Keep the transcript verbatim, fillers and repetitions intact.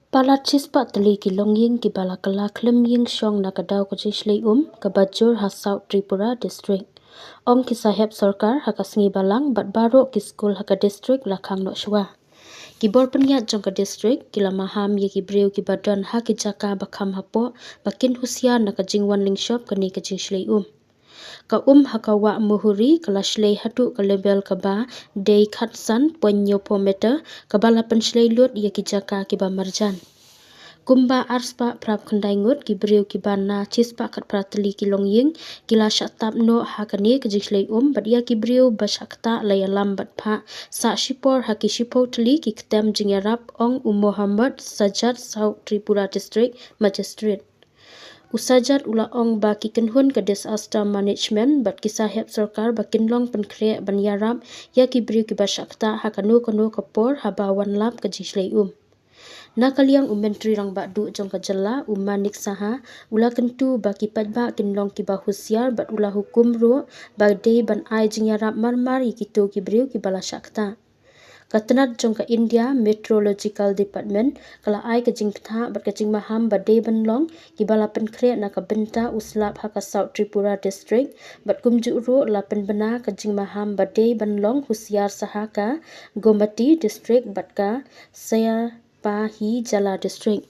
Palat shispah tylli ki longïing kiba la kylla khlem ïing shong na ka daw ka jingshlei um kaba jur ha South Tripura District, ong ki sahep sorkar ha ka sngi Balang bad baroh ki skul ha ka district la khang noh shuwa. Ki bor pynïaid jong ka district ki la maham ïa ki briew kiba don ha ki jaka ba kham hapoh ba kin husiar na ka jingwan lyngshop kane ka jingshlei um. Ka um ha ka wah Muhuri ka la shlei haduh ka level kaba dei khatsan point hynñiewphew meter, kaba la pynshlei lut ïa ki jaka kiba marjan. Kumba arspah phra khyndai ngut ki briew kiba na shispah khatphra tylli ki longïing ki la shah tap noh ha kane ka jingshlei um bad ïa ki briew ba shah ktah la ïalam bad phah sah shipor ha ki shiphew tylli ki ktem jingïarap, ong u Mohammad Sajjad, South Tripura District Magistrate. U Sajjad u la ong ba ki kynhun ka Disaster Management bad ki sahep sorkar ba kin long pynkhreh ban ïarap ïa ki briew kiba shah ktah ha kano kano ka por haba wan lap ka jingshlei um. Na ka liang u Myntri Rangbah Duh jong ka jylla u Manik Saha u la kyntu ba ki paidbah kin long kiba husiar bad u la hukum ruh ba dei ban ai jingïarap marmar ïa kito ki briew kiba la shah ktah. Ka tnat jong ka India Meteorological Department ka la ai ka jingbthah bad ka jingmaham ba dei ban long kiba la pynkhreh na ka bynta u slap ha ka South Tripura District bad kumjuh ruh la pynbna ka jingmaham ba dei ban long husiar sha ha ka Gomati District bad ka Saiapohijala District.